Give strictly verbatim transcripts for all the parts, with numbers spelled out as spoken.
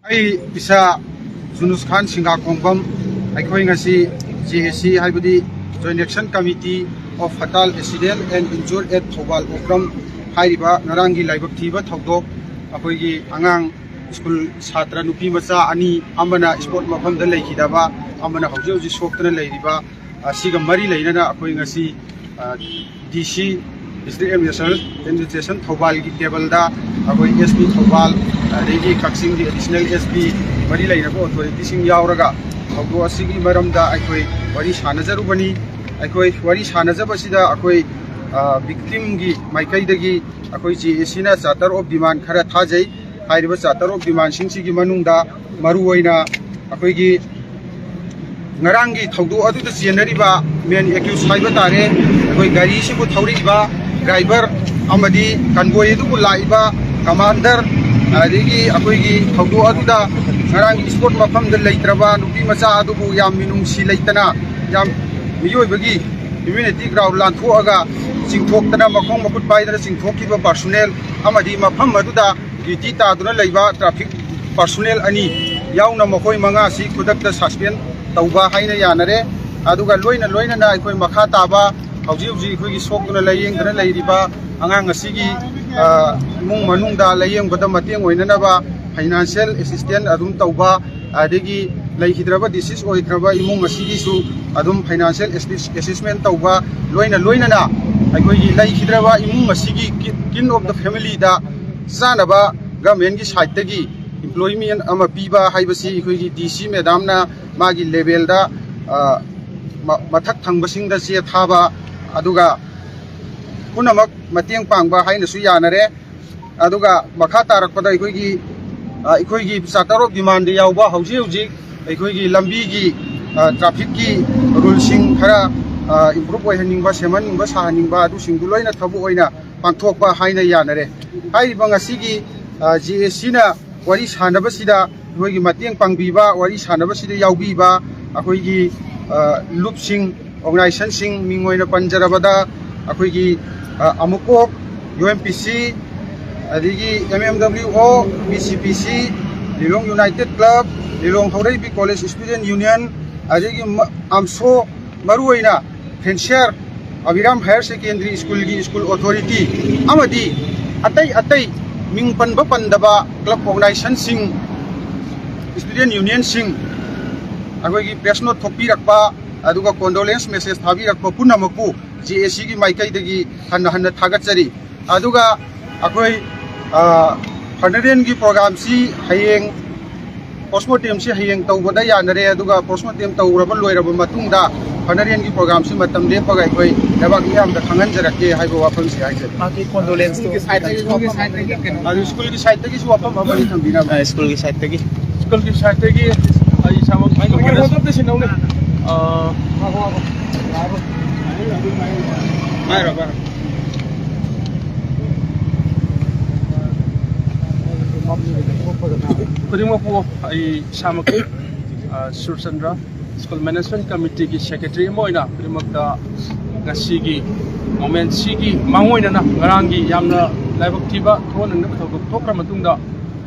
ꯑꯩ ꯏꯁꯥ ꯖꯨꯅꯨꯁ ꯈꯥꯟ ꯁꯤꯡꯒꯥꯈꯣꯡꯕꯝ, ꯑꯩꯈꯣꯏ ꯉꯁꯤ J A C, ꯍꯥꯏꯕꯗꯤ Joint Action Committee of Fatal Accident and Injured at Thoubal Okram ꯍꯥꯏꯔꯤꯕ ꯉꯔꯥꯡꯒꯤ ꯂꯥꯏꯕꯛ ꯊꯤꯕ ꯊꯧꯗꯣꯛ, ꯑꯩꯈꯣꯏꯒꯤ ꯑꯉꯥꯡ ꯁ꯭ꯀꯨꯜ ꯁꯥꯇ꯭ꯔ ꯅꯨꯄꯤ ꯃꯆꯥ ꯑꯅꯤ, ꯑꯃꯅ ꯁ꯭ꯄꯣꯔꯠ ꯃꯐꯝꯗ ꯂꯩꯈꯤꯗꯕ, ꯑꯃꯅ ꯍꯧꯖꯤꯛ ꯍꯧꯖꯤꯛ ꯁꯣꯛꯇꯅ ꯂꯩꯔꯤꯕ, ꯑꯁꯤꯒ ꯃꯔꯤ ꯂꯩꯅꯅ ꯑꯩꯈꯣꯏ ꯉꯁꯤ, ꯑ, D C, District Administration, Administration ꯊꯧꯕꯥꯜꯒꯤ ꯇꯦꯕꯜꯗ ꯑꯩꯈꯣꯏ S P ꯊꯧꯕꯥꯜ, ꯑꯗꯒꯤ ꯀꯛꯆꯤꯡꯒꯤ Additional S P, ꯃꯔꯤ ꯂꯩꯅꯕ ꯑꯣꯊꯣꯔꯤꯇꯤꯁꯤꯡ ꯌꯥꯎꯔꯒ ꯊꯧꯗꯣꯛ ꯑꯁꯤꯒꯤ ꯃꯔꯝꯗ ꯑꯩꯈꯣꯏ ꯋꯥꯔꯤ ꯁꯥꯟꯅꯖꯔꯨꯕꯅꯤ꯫ ꯑꯩꯈꯣꯏ ꯋꯥꯔꯤ ꯁꯥꯟꯅꯖꯕꯁꯤꯗ ꯑꯩꯈꯣꯏ, ꯑ, ꯚꯤꯛꯇꯤꯝꯒꯤ ꯃꯥꯏꯀꯩꯗꯒꯤ ꯑꯩꯈꯣꯏ J A Cꯅ charter of demand ꯈꯔ ꯊꯥꯖꯩ꯫ ꯍꯥꯏꯔꯤꯕ charter of demandꯁꯤꯡꯁꯤꯒꯤ ꯃꯅꯨꯡꯗ ꯃꯔꯨꯑꯣꯏꯅ ꯑꯩꯈꯣꯏꯒꯤ ꯉꯔꯥꯡꯒꯤ ꯊꯧꯗꯣꯛ ꯑꯗꯨꯗ ꯆꯦꯟꯅꯔꯤꯕ main accused ꯍꯥꯏꯕ ꯇꯥꯔꯦ, ꯑꯩꯈꯣꯏ ꯒꯥꯔꯤꯁꯤꯕꯨ ꯊꯧꯔꯛꯏꯕ driver ꯑꯃꯗꯤ convoy ꯑꯗꯨꯕꯨ ꯂꯥꯛꯏꯕ commander, ꯑꯗꯒꯤ ꯑꯩꯈꯣꯏꯒꯤ ꯊꯧꯗꯣꯛ ꯑꯗꯨꯗ ꯉꯔꯥꯡꯒꯤ ꯁ꯭ꯄꯣꯔꯠ ꯃꯐꯝꯗ ꯂꯩꯇ꯭ꯔꯕ ꯅꯨꯄꯤ ꯃꯆꯥ ꯑꯗꯨꯕꯨ ꯌꯥꯝ ꯃꯤꯅꯨꯡꯁꯤ ꯂꯩꯇꯅ, ꯌꯥꯝ ꯃꯤꯑꯣꯏꯕꯒꯤ humanity ground ꯂꯥꯟꯊꯣꯛꯑꯒ ꯆꯤꯡꯊꯣꯛꯇꯅ, ꯃꯈꯣꯡ ꯃꯈꯨꯠ ꯄꯥꯏꯗꯅ ꯆꯤꯡꯊꯣꯛꯈꯤꯕ personnel ꯑꯃꯗꯤ ꯃꯐꯝ ꯑꯗꯨꯗ duty ꯇꯥꯗꯨꯅ ꯂꯩꯕ traffic personnel ꯑꯅꯤ ꯌꯥꯎꯅ ꯃꯈꯣꯏ ꯃꯉꯥꯁꯤ ꯈꯨꯗꯛꯇ suspend ꯇꯧꯕ ꯍꯥꯏꯅ ꯌꯥꯅꯔꯦ꯫ ꯑꯗꯨꯒ ꯂꯣꯏꯅ ꯂꯣꯏꯅꯅ ꯑꯩꯈꯣꯏ ꯃꯈꯥ ꯇꯥꯕ ꯍꯧꯖꯤꯛ ꯍꯧꯖꯤꯛ ꯑꯩꯈꯣꯏꯒꯤ ꯁꯣꯛꯇꯨꯅ ꯂꯥꯌꯦꯡꯗꯅ ꯂꯩꯔꯤꯕ ꯑꯉꯥꯡ ꯑꯁꯤꯒꯤ, ꯑ, ꯏꯃꯨꯡ ꯃꯅꯨꯡꯗ ꯂꯥꯌꯦꯡꯕꯗ ꯃꯇꯦꯡ ꯑꯣꯏꯅꯅꯕ financial assistance ꯑꯗꯨꯝ ꯇꯧꯕ, ꯑꯗꯒꯤ ꯂꯩꯈꯤꯗ꯭ꯔꯕ deceased ꯑꯣꯏꯈ꯭ꯔꯕ ꯏꯃꯨꯡ ꯑꯁꯤꯒꯤꯁꯨ ꯑꯗꯨꯝ financial assistance ꯇꯧꯕ, ꯂꯣꯏꯅ ꯂꯣꯏꯅꯅ ꯑꯩꯈꯣꯏꯒꯤ ꯂꯩꯈꯤꯗ꯭ꯔꯕ ꯏꯃꯨꯡ ꯑꯁꯤꯒꯤ kin of the familyꯗ ꯆꯥꯅꯕ governmentꯀꯤ sideꯇꯒꯤ employment ꯑꯃ ꯄꯤꯕ ꯍꯥꯏꯕꯁꯤ ꯑꯩꯈꯣꯏꯒꯤ D C madamꯅ ꯃꯥꯒꯤ levelꯗ, ꯑ, ꯃ-, ꯃꯊꯛ ꯊꯪꯕꯁꯤꯡꯗ ꯆꯦ ꯊꯥꯕ, ꯑꯗꯨꯒ ꯄꯨꯝꯅꯃꯛ ꯃꯇꯦꯡ ꯄꯥꯡꯕ ꯍꯥꯏꯅꯁꯨ ꯌꯥꯅꯔꯦ꯫ ꯑꯗꯨꯒ ꯃꯈꯥ ꯇꯥꯔꯛꯄꯗ ꯑꯩꯈꯣꯏꯒꯤ, ꯑ, ꯑꯩꯈꯣꯏꯒꯤ charter of demandꯗ ꯌꯥꯎꯕ ꯍꯧꯖꯤꯛ ꯍꯧꯖꯤꯛ ꯑꯩꯈꯣꯏꯒꯤ ꯂꯝꯕꯤꯒꯤ, ꯑ, trafficꯀꯤ ruleꯁꯤꯡ ꯈꯔ, ꯑ, improve ꯑꯣꯏꯍꯟꯅꯤꯡꯕ, ꯁꯦꯝꯍꯟꯅꯤꯡꯕ, ꯁꯥꯍꯟꯅꯤꯡꯕ, ꯑꯗꯨꯁꯤꯡꯗꯨ ꯂꯣꯏꯅ ꯊꯕꯛ ꯑꯣꯏꯅ ꯄꯥꯡꯊꯣꯛꯄ ꯍꯥꯏꯅ ꯌꯥꯅꯔꯦ꯫ ꯍꯥꯏꯔꯤꯕ ꯉꯁꯤꯒꯤ, ꯑ, J A Cꯅ ꯋꯥꯔꯤ ꯁꯥꯟꯅꯕꯁꯤꯗ ꯑꯩꯈꯣꯏꯒꯤ ꯃꯇꯦꯡ ꯄꯥꯡꯕꯤꯕ, ꯋꯥꯔꯤ ꯁꯥꯟꯅꯕꯁꯤꯗ ꯌꯥꯎꯕꯤꯕ ꯑꯩꯈꯣꯏꯒꯤ, ꯑ, ꯂꯨꯞꯁꯤꯡ, organizationꯁꯤꯡ, ꯃꯤꯡ ꯑꯣꯏꯅ ꯄꯟꯖꯔꯕꯗ ꯑꯩꯈꯣꯏꯒꯤ, ꯑ, ꯑꯃꯨꯀꯣꯛ, U M P C, ꯑꯗꯒꯤ M M W O, B C P C, ꯂꯤꯂꯣꯡ ꯌꯨꯅꯥꯏꯇꯦꯠ ꯀ꯭ꯂꯕ, ꯂꯤꯂꯣꯡ ꯍꯧꯔꯩꯕꯤ ꯀꯣꯂꯦꯖ ꯏꯁꯇꯨꯗꯦꯟ ꯌꯨꯅꯤꯌꯟ, ꯑꯗꯒꯤ ꯃ-, ꯑꯝꯁꯣ, ꯃꯔꯨꯑꯣꯏꯅ ꯐꯦꯟꯁꯤꯌꯔ ꯑꯕꯤꯔꯥꯝ ꯍꯥꯌꯔ ꯁꯦꯀꯦꯟꯗꯔꯤ ꯁ꯭ꯀꯨꯜꯒꯤ ꯁ꯭ꯀꯨꯜ ꯑꯣꯊꯣꯔꯤꯇꯤ ꯑꯃꯗꯤ ꯑꯇꯩ ꯑꯇꯩ ꯃꯤꯡ ꯄꯟꯕ ꯄꯟꯗꯕ ꯀ꯭ꯂꯕ ꯑꯣꯔꯒꯅꯥꯏꯖꯦꯁꯟꯁꯤꯡ, ꯏꯁꯇꯨꯗꯦꯟ ꯌꯨꯅꯤꯌꯟꯁꯤꯡ, ꯑꯩꯈꯣꯏꯒꯤ ꯄ꯭ꯔꯦꯁ ꯅꯣꯠ ꯊꯣꯛꯄꯤꯔꯛꯄ, ꯑꯗꯨꯒ ꯀꯣꯟꯗꯣꯂꯦꯟꯁ ꯃꯦꯁꯦꯖ ꯊꯥꯕꯤꯔꯛꯄ ꯄꯨꯝꯅꯃꯛꯄꯨ ꯖꯦ ꯑꯦ ꯁꯤꯒꯤ ꯃꯥꯏꯀꯩꯗꯒꯤ ꯍꯟꯅ ꯍꯟꯅ ꯊꯥꯒꯠꯆꯔꯤ꯫ ꯑꯗꯨꯒ ꯑꯩꯈꯣꯏ, ꯑ, ꯐꯅꯔꯦꯟꯒꯤ ꯄ꯭ꯔꯣꯒꯥꯝꯁꯤ ꯍꯌꯦꯡ, ꯄꯣꯁꯃꯣꯔꯇꯦꯝꯁꯤ ꯍꯌꯦꯡ ꯇꯧꯕꯗ ꯌꯥꯅꯔꯦ꯫ ꯑꯗꯨꯒ ꯄꯣꯁꯃꯣꯔꯇꯦꯝ ꯇꯧꯔꯕ ꯂꯣꯏꯔꯕ ꯃꯇꯨꯡꯗ ꯐꯅꯔꯦꯟꯒꯤ ꯄ꯭ꯔꯣꯒꯥꯝꯁꯤ ꯃꯇꯝ ꯂꯦꯞꯄꯒ ꯑꯩꯈꯣꯏ ꯂꯩꯕꯥꯛ ꯃꯤꯌꯥꯝꯗ ꯈꯪꯍꯟꯖꯔꯛꯀꯦ ꯍꯥꯏꯕ ꯋꯥꯐꯝꯁꯤ ꯍꯥꯏꯖꯔꯤ꯫ ꯃꯥꯒꯤ ꯀꯣꯟꯗꯣꯂꯦꯟꯁꯇꯣ ꯁ꯭ꯀꯨꯜꯒꯤ ꯁꯥꯏꯠꯇꯒꯤ ꯀꯩꯅꯣ? ꯑꯗꯨ ꯁ꯭ꯀꯨꯜꯒꯤ ꯁꯥꯏꯠꯇꯒꯤꯁꯨ ꯋꯥꯐꯝ ꯑꯃꯅꯤ ꯊꯝꯕꯤꯅꯕ꯫ ꯑ, ꯁ꯭ꯀꯨꯜꯒꯤ ꯁꯥꯏꯠꯇꯒꯤ꯫ ꯁ꯭ꯀꯨꯜꯒꯤ ꯁꯥꯏꯠꯇꯒꯤ ꯑꯩ ꯏꯁꯥꯃꯛ ꯃꯥꯏꯀ꯭ꯔꯣꯐꯣꯟ ꯑꯝꯇ ꯁꯤꯟꯅꯧꯅꯦ꯫ ꯑ, ꯍꯥꯏꯔꯣ, ꯍꯥꯏꯔꯣ꯫ ꯈꯨꯗꯤꯡꯃꯛꯄꯨ ꯑꯩ ꯏꯁꯥꯃꯛꯀꯤ, ꯑ, ꯁꯨꯔꯆꯟꯗ꯭ꯔ, ꯁ꯭ꯀꯨꯜ ꯃꯦꯅꯦꯖꯃꯦꯟ ꯀꯃꯤꯇꯤꯒꯤ ꯁꯦꯀ꯭ꯔꯦꯇꯔꯤ ꯑꯃ ꯑꯣꯏꯅ ꯈꯨꯗꯤꯡꯃꯛꯇ ꯉꯁꯤꯒꯤ ꯃꯣꯃꯦꯟꯁꯤꯒꯤ ꯃꯥꯡꯑꯣꯏꯅꯅ ꯉꯔꯥꯡꯒꯤ ꯌꯥꯝꯅ ꯂꯥꯏꯕꯛ ꯊꯤꯕ ꯊꯣꯛꯍꯟꯅꯤꯡꯗꯕ ꯊꯧꯗꯣꯛ ꯊꯣꯛꯈ꯭ꯔ ꯃꯇꯨꯡꯗ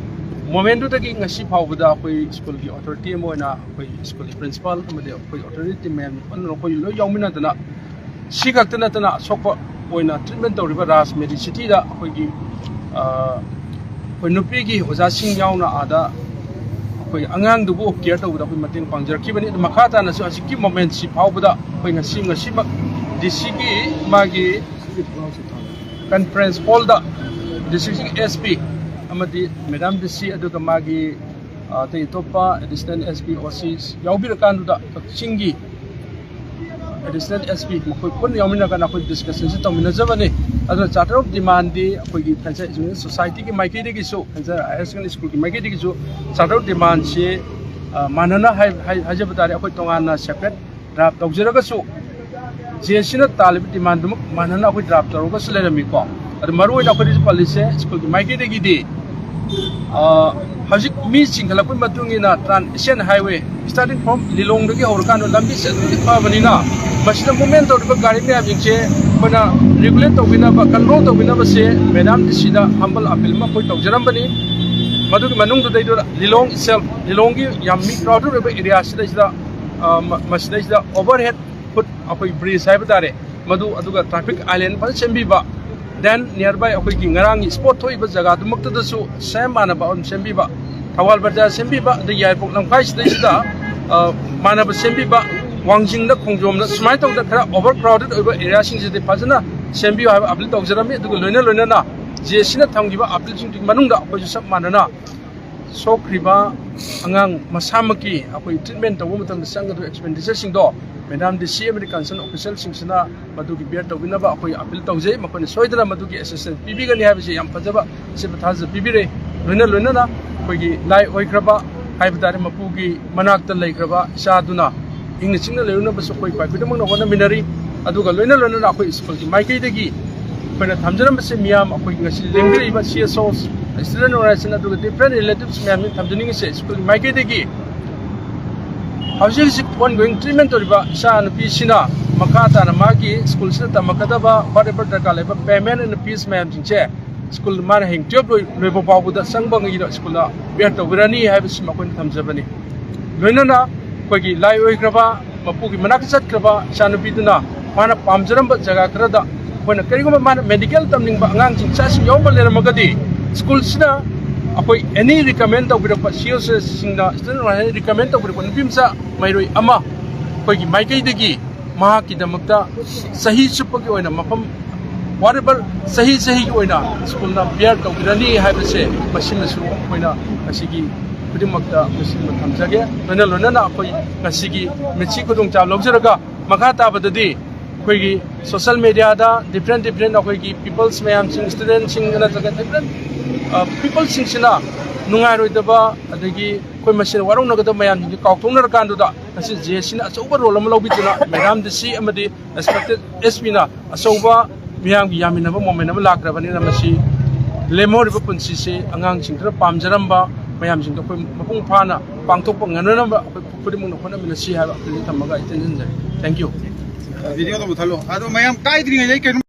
ꯃꯣꯃꯦꯟꯗꯨꯗꯒꯤ ꯉꯁꯤ ꯐꯥꯎꯕꯗ ꯑꯩꯈꯣꯏ ꯁ꯭ꯀꯨꯜꯒꯤ ꯑꯣꯊꯣꯔꯤꯇꯤ ꯑꯃ ꯑꯣꯏꯅ ꯑꯩꯈꯣꯏ ꯁ꯭ꯀꯨꯜꯒꯤ ꯄ꯭ꯔꯤꯟꯁꯤꯄꯥꯜ ꯑꯃꯗꯤ ꯑꯩꯈꯣꯏ ꯑꯣꯊꯣꯔꯤꯇꯤ ꯃꯌꯥꯝ ꯄꯨꯟꯅ ꯑꯩꯈꯣꯏ ꯂꯣꯏ ꯌꯥꯎꯃꯤꯟꯅꯗꯅ ꯁꯤ ꯈꯛꯇ ꯅꯠꯇꯅ ꯑꯁꯣꯛꯄ ꯑꯣꯏꯅ ꯇ꯭ꯔꯤꯠꯃꯦꯟ ꯇꯧꯔꯤꯕ ꯔꯥꯖ ꯃꯦꯗꯤꯁꯤꯇꯤꯗ ꯑꯩꯈꯣꯏꯒꯤ, ꯑ, ꯑꯩꯈꯣꯏ ꯅꯨꯄꯤꯒꯤ ꯑꯣꯖꯥꯁꯤꯡ ꯌꯥꯎꯅ ꯑꯥꯗ ꯑꯩꯈꯣꯏ ꯑꯉꯥꯡꯗꯨꯕꯨ ꯀꯤꯌꯔ ꯇꯧꯕꯗ ꯑꯩꯈꯣꯏ ꯃꯇꯦꯡ ꯄꯥꯡꯖꯔꯛꯈꯤꯕꯅꯤ꯫ ꯑꯗꯨ ꯃꯈꯥ ꯇꯥꯅꯁꯨ ꯍꯧꯖꯤꯛꯀꯤ ꯃꯣꯃꯦꯟꯁꯤ ꯐꯥꯎꯕꯗ ꯑꯩꯈꯣꯏ ꯉꯁꯤ, ꯉꯁꯤꯃꯛ ꯗꯤ ꯁꯤꯒꯤ ꯃꯥꯒꯤ ꯀꯟꯐ꯭ꯔꯦꯟꯁ ꯍꯣꯜꯗ ꯗꯤꯁꯇ꯭ꯔꯤꯛꯁꯤꯒꯤ ꯑꯦꯁ ꯄꯤ ꯑꯃꯗꯤ ꯃꯦꯗꯥꯝ ꯗꯤ ꯁꯤ, ꯑꯗꯨꯒ ꯃꯥꯒꯤ, ꯑ, ꯑꯇꯩ ꯑꯇꯣꯞꯄ ꯑꯦꯗꯤꯁꯅꯦꯜ ꯑꯦꯁ ꯄꯤ, ꯑꯣ ꯁꯤ ꯌꯥꯎꯕꯤꯔꯀꯥꯟꯗꯨꯗ ꯀꯛꯆꯤꯡꯒꯤ ꯑꯦꯗꯤꯁꯅꯦꯜ ꯑꯦꯁ ꯄꯤ ꯃꯈꯣꯏ ꯄꯨꯟꯅ ꯌꯥꯎꯃꯤꯟꯅꯔꯀꯥꯟꯗ ꯑꯩꯈꯣꯏ ꯗꯤꯁꯀꯁꯟꯁꯤ ꯇꯧꯃꯤꯟꯅꯖꯕꯅꯤ꯫ ꯑꯗꯨꯅ ꯆꯥꯔꯇꯔ ꯑꯣꯐ ꯗꯤꯃꯥꯟꯗꯤ ꯑꯩꯈꯣꯏꯒꯤ ꯐꯦꯟꯁꯥꯏ ꯏꯖꯨꯀꯦꯁꯟ ꯁꯣꯁꯥꯏꯇꯤꯒꯤ ꯃꯥꯏꯀꯩꯗꯒꯤꯁꯨ, ꯐꯦꯟꯁꯥꯏ ꯍꯥꯌꯔ ꯁꯦꯀꯦꯟꯗꯔꯤ ꯁ꯭ꯀꯨꯜꯒꯤ ꯃꯥꯏꯀꯩꯗꯒꯤꯁꯨ ꯆꯥꯔꯇꯔ ꯑꯣꯐ ꯗꯤꯃꯥꯟꯁꯤ, ꯑ, ꯃꯥꯟꯅꯅ ꯍꯥꯏ-, ꯍꯥꯏ-, ꯍꯥꯏꯖꯕ ꯇꯥꯔꯦ, ꯑꯩꯈꯣꯏ ꯇꯣꯉꯥꯟꯅ ꯁꯦꯄꯔꯦꯠ ꯗ꯭ꯔꯥꯐ ꯇꯧꯖꯔꯒꯁꯨ ꯖꯦ ꯑꯦ ꯁꯤꯅ ꯇꯥꯜꯂꯤꯕ ꯗꯤꯃꯥꯟꯗꯨꯃꯛ ꯃꯥꯟꯅꯅ ꯑꯩꯈꯣꯏ ꯗ꯭ꯔꯥꯐ ꯇꯧꯔꯒꯁꯨ ꯂꯩꯔꯝꯃꯤꯀꯣ꯫ ꯑꯗꯨ ꯃꯔꯨꯑꯣꯏꯅ ꯑꯩꯈꯣꯏꯗꯁꯨ ꯄꯜꯂꯤꯁꯦ ꯁ꯭ꯀꯨꯜꯒꯤ ꯃꯥꯏꯀꯩꯗꯒꯤꯗꯤ, ꯑ, ꯍꯧꯖꯤꯛ ꯃꯤ ꯆꯤꯡꯈꯠꯂꯛꯄꯒꯤ ꯃꯇꯨꯡ ꯏꯟꯅ trans Asian highway starting from ꯂꯤꯂꯣꯡꯗꯒꯤ ꯍꯧꯔꯀꯥꯟꯗ ꯂꯝꯕꯤꯁꯦ ꯑꯗꯨꯛꯀꯤ ꯐꯕꯅꯤꯅ ꯃꯁꯤꯗ ꯃꯨꯞꯃꯦꯟ ꯇꯧꯔꯤꯕ ꯒꯥꯔꯤ ꯃꯌꯥꯝꯁꯤꯡꯁꯦ ꯑꯩꯈꯣꯏꯅ ꯔꯤꯒꯨꯂꯦꯠ ꯇꯧꯕꯤꯅꯕ, ꯀꯟꯇ꯭ꯔꯣꯜ ꯇꯧꯕꯤꯅꯕꯁꯦ ꯃꯦꯗꯥꯝ ꯗꯤ ꯁꯤꯗ ꯍꯝꯕꯜ ꯑꯄꯤꯜ ꯑꯃ ꯑꯩꯈꯣꯏ ꯇꯧꯖꯔꯝꯕꯅꯤ꯫ ꯃꯗꯨꯒꯤ ꯃꯅꯨꯡꯗꯨꯗꯩꯗꯨꯗ ꯂꯤꯂꯣꯡ itself, ꯂꯤꯂꯣꯡꯒꯤ ꯌꯥꯝ ꯃꯤ crowded ꯑꯣꯏꯕ area ꯁꯤꯗꯩꯁꯤꯗ, ꯑ, ꯃ-, ꯃꯁꯤꯗꯩꯁꯤꯗ overhead foot ꯑꯩꯈꯣꯏ bridge ꯍꯥꯏꯕ ꯇꯥꯔꯦ, ꯃꯗꯨ ꯑꯗꯨꯒ traffic island ꯐꯖꯅ ꯁꯦꯝꯕꯤꯕ, then nearby ꯑꯩꯈꯣꯏꯒꯤ ꯉꯔꯥꯡꯒꯤ spot ꯊꯣꯛꯏꯕ ꯖꯒꯥꯗꯨꯃꯛꯇꯗꯁꯨ same ꯃꯥꯟꯅꯕ ꯑꯗꯨꯝ ꯁꯦꯝꯕꯤꯕ, ꯊꯧꯕꯥꯜ ꯕꯖꯥꯔ ꯁꯦꯝꯕꯤꯕ, ꯑꯗꯩ ꯌꯥꯏꯔꯤꯄꯣꯛ ꯂꯝꯈꯥꯏꯁꯤꯗꯩꯁꯤꯗ, ꯑ, ꯃꯥꯟꯅꯕ ꯁꯦꯝꯕꯤꯕ, ꯋꯥꯡꯖꯤꯡꯗ, ꯈꯣꯡꯖꯣꯝꯗ ꯁꯨꯃꯥꯏꯅ ꯇꯧꯗꯅ ꯈꯔ overcrowded ꯑꯣꯏꯕ area ꯁꯤꯡꯁꯤꯗꯤ ꯐꯖꯅ ꯁꯦꯝꯕꯤꯌꯨ ꯍꯥꯏꯕ appeal ꯇꯧꯖꯔꯝꯃꯤ꯫ ꯑꯗꯨꯒ ꯂꯣꯏꯅ ꯂꯣꯏꯅꯅ J C ꯅ ꯊꯝꯈꯤꯕ appeal ꯁꯤꯡꯗꯨꯒꯤ ꯃꯅꯨꯡꯗ ꯑꯩꯈꯣꯏꯁꯨ ꯆꯞ ꯃꯥꯟꯅꯅ ꯁꯣꯛꯈ꯭ꯔꯤꯕ ꯑꯉꯥꯡ ꯃꯁꯥꯃꯛꯀꯤ ꯑꯩꯈꯣꯏ treatment ꯇꯧꯕ ꯃꯇꯝꯗ ꯆꯪꯒꯗꯕ expenditure ꯁꯤꯡꯗꯣ Madam D C ꯑꯃꯗꯤ concern official ꯁꯤꯡꯁꯤꯅ ꯃꯗꯨꯒꯤ bear ꯇꯧꯕꯤꯅꯕ ꯑꯩꯈꯣꯏ appeal ꯇꯧꯖꯩ꯫ ꯃꯈꯣꯏꯅ ꯁꯣꯏꯗꯅ ꯃꯗꯨꯒꯤ assistance ꯄꯤꯕꯤꯒꯅꯤ ꯍꯥꯏꯕꯁꯤ ꯌꯥꯝ ꯐꯖꯕ ꯑꯁꯤꯕ ꯊꯥꯖꯕ ꯄꯤꯕꯤꯔꯦ꯫ ꯂꯣꯏꯅ ꯂꯣꯏꯅꯅ ꯑꯩꯈꯣꯏꯒꯤ ꯂꯥꯏ ꯑꯣꯏꯈ꯭ꯔꯕ ꯍꯥꯏꯕ ꯇꯥꯔꯦ, ꯃꯄꯨꯒꯤ ꯃꯅꯥꯛꯇ ꯂꯩꯈ꯭ꯔꯕ ꯏꯆꯥꯗꯨꯅ ꯏꯪꯅ ꯆꯤꯛꯅ ꯂꯩꯔꯨꯅꯕꯁꯨ ꯑꯩꯈꯣꯏ ꯈ꯭ꯋꯥꯏ ꯈꯨꯗꯤꯡꯃꯛꯅ ꯍꯣꯠꯅꯃꯤꯟꯅꯔꯤ꯫ ꯑꯗꯨꯒ ꯂꯣꯏꯅ ꯂꯣꯏꯅꯅ ꯑꯩꯈꯣꯏ ꯁ꯭ꯀꯨꯜꯒꯤ ꯃꯥꯏꯀꯩꯗꯒꯤ ꯑꯩꯈꯣꯏꯅ ꯊꯝꯖꯔꯝꯕꯁꯦ, ꯃꯤꯌꯥꯝ ꯑꯩꯈꯣꯏ ꯉꯁꯤ ꯂꯦꯡꯕꯤꯔꯛꯏꯕ C S Os, student organization, ꯑꯗꯨꯒ different relatives ꯃꯌꯥꯝꯁꯤ ꯊꯝꯖꯅꯤꯡꯉꯤꯁꯦ, ꯁ꯭ꯀꯨꯜꯒꯤ ꯃꯥꯏꯀꯩꯗꯒꯤ ꯍꯧꯖꯤꯛ ꯍꯧꯖꯤꯛ ongoing treatment ꯇꯧꯔꯤꯕ ꯏꯆꯥ ꯅꯨꯄꯤꯁꯤꯅ ꯃꯈꯥ ꯇꯥꯅ ꯃꯥꯒꯤ ꯁ꯭ꯀꯨꯜꯁꯤꯗ ꯇꯝꯃꯛꯀꯗꯕ whatever ꯗꯔꯀꯥꯔ ꯂꯩꯕ payment and fees ꯃꯌꯥꯝꯁꯤꯡꯁꯦ ꯁ꯭ꯀꯨꯜ ꯃꯥꯅ ꯍꯌꯦꯡ twelve ꯂꯣꯏ-, ꯂꯣꯏꯕ ꯐꯥꯎꯕꯗ ꯆꯪꯕ ꯉꯩꯗ ꯁ꯭ꯀꯨꯜꯗ bear ꯇꯧꯕꯤꯔꯅꯤ ꯍꯥꯏꯕꯁꯤ ꯃꯈꯣꯏꯅ ꯊꯝꯖꯕꯅꯤ꯫ ꯂꯣꯏꯅꯅ ꯑꯩꯈꯣꯏꯒꯤ ꯂꯥꯏ ꯑꯣꯏꯈ꯭ꯔꯕ, ꯃꯄꯨꯒꯤ ꯃꯅꯥꯛꯇ ꯆꯠꯈ꯭ꯔꯕ ꯏꯆꯥꯅꯨꯄꯤꯗꯨꯅ ꯃꯥꯅ ꯄꯥꯝꯖꯔꯝꯕ ꯖꯒꯥ ꯈꯔꯗ ꯑꯩꯈꯣꯏꯅ ꯀꯔꯤꯒꯨꯝꯕ ꯃꯥꯅ medical ꯇꯝꯅꯤꯡꯕ ꯑꯉꯥꯡꯁꯤꯡ ꯏꯆꯥꯁꯤꯡ ꯌꯥꯎꯔꯝꯕ ꯂꯩꯔꯝꯃꯒꯗꯤ ꯁ꯭ꯀꯨꯜꯁꯤꯗ ꯑꯩꯈꯣꯏ any recommend ꯇꯧꯕꯤꯔꯛꯄ C S Os ꯁꯤꯡꯅ student organization recommend ꯇꯧꯕꯤꯔꯛꯄ ꯅꯨꯄꯤ ꯃꯆꯥ ꯃꯍꯩꯔꯣꯏ ꯑꯃ ꯑꯩꯈꯣꯏꯒꯤ ꯃꯥꯏꯀꯩꯗꯒꯤ ꯃꯍꯥꯛꯀꯤꯗꯃꯛꯇ ꯆꯍꯤ ꯆꯨꯞꯄꯒꯤ ꯑꯣꯏꯅ ꯃꯐꯝ whatever ꯆꯍꯤ ꯆꯍꯤꯒꯤ ꯑꯣꯏꯅ ꯁ꯭ꯀꯨꯜꯅ bear ꯇꯧꯕꯤꯔꯅꯤ ꯍꯥꯏꯕꯁꯦ ꯃꯁꯤꯃꯁꯨ ꯑꯩꯈꯣꯏꯅ ꯉꯁꯤꯒꯤ ꯈꯨꯗꯤꯡꯃꯛꯇ ꯃꯁꯤꯃ ꯊꯝꯖꯒꯦ꯫ ꯂꯣꯏꯅ ꯂꯣꯏꯅꯅ ꯑꯩꯈꯣꯏ ꯉꯁꯤꯒꯤ ꯃꯤꯠꯁꯤ ꯈꯨꯗꯣꯡꯆꯥꯕ ꯂꯧꯖꯔꯒ ꯃꯈꯥ ꯇꯥꯕꯗꯗꯤ ꯑꯩꯈꯣꯏꯒꯤ social media ꯗ different different ꯑꯩꯈꯣꯏꯒꯤ peoples ꯃꯌꯥꯝꯁꯤꯡ, student ꯁꯤꯡ ꯅꯠꯇ꯭ꯔꯒ different, ꯑ, peoples ꯁꯤꯡꯁꯤꯅ ꯅꯨꯡꯉꯥꯏꯔꯣꯏꯗꯕ ꯑꯗꯒꯤ ꯑꯩꯈꯣꯏ ꯃꯁꯦꯟ ꯋꯥꯔꯧꯅꯒꯗꯕ ꯃꯌꯥꯝꯁꯤꯡꯁꯤ ꯀꯥꯎꯊꯣꯛꯅꯔꯀꯥꯟꯗꯨꯗ ꯉꯁꯤ J C ꯅ ꯑꯆꯧꯕ role ꯑꯃ ꯂꯧꯕꯤꯗꯨꯅ Madam D C ꯑꯃꯗꯤ respected S P ꯅ ꯑꯆꯧꯕ ꯃꯤꯌꯥꯝꯒꯤ ꯌꯥꯃꯤꯟꯅꯕ moment ꯑꯃ ꯂꯥꯛꯈ꯭ꯔꯕꯅꯤꯅ ꯃꯁꯤ ꯂꯦꯝꯍꯧꯔꯤꯕ ꯄꯨꯟꯁꯤꯁꯤ ꯑꯉꯥꯡꯁꯤꯡꯗꯨꯅ ꯄꯥꯝꯖꯔꯝꯕ ꯃꯌꯥꯝꯁꯤꯡꯗꯣ ꯑꯩꯈꯣꯏ ꯃꯄꯨꯡ ꯐꯥꯅ ꯄꯥꯡꯊꯣꯛꯄ ꯉꯝꯅꯅꯕ ꯑꯩꯈꯣꯏ ꯈꯨꯗꯤꯡꯃꯛꯅ ꯍꯣꯠꯅꯃꯤꯟꯅꯁꯤ ꯍꯥꯏꯕ appeal ꯊꯝꯃꯒ ꯑꯩ ꯇꯦꯟꯁꯤꯟꯖꯔꯦ꯫ Thank you꯫ Video ꯗꯣ ꯃꯨꯊꯠꯂꯣ꯫ ꯑꯗꯣ ꯃꯌꯥꯝ ꯀꯥꯏꯗ꯭ꯔꯤꯉꯩꯗ ꯑꯩ ꯀꯩꯅꯣ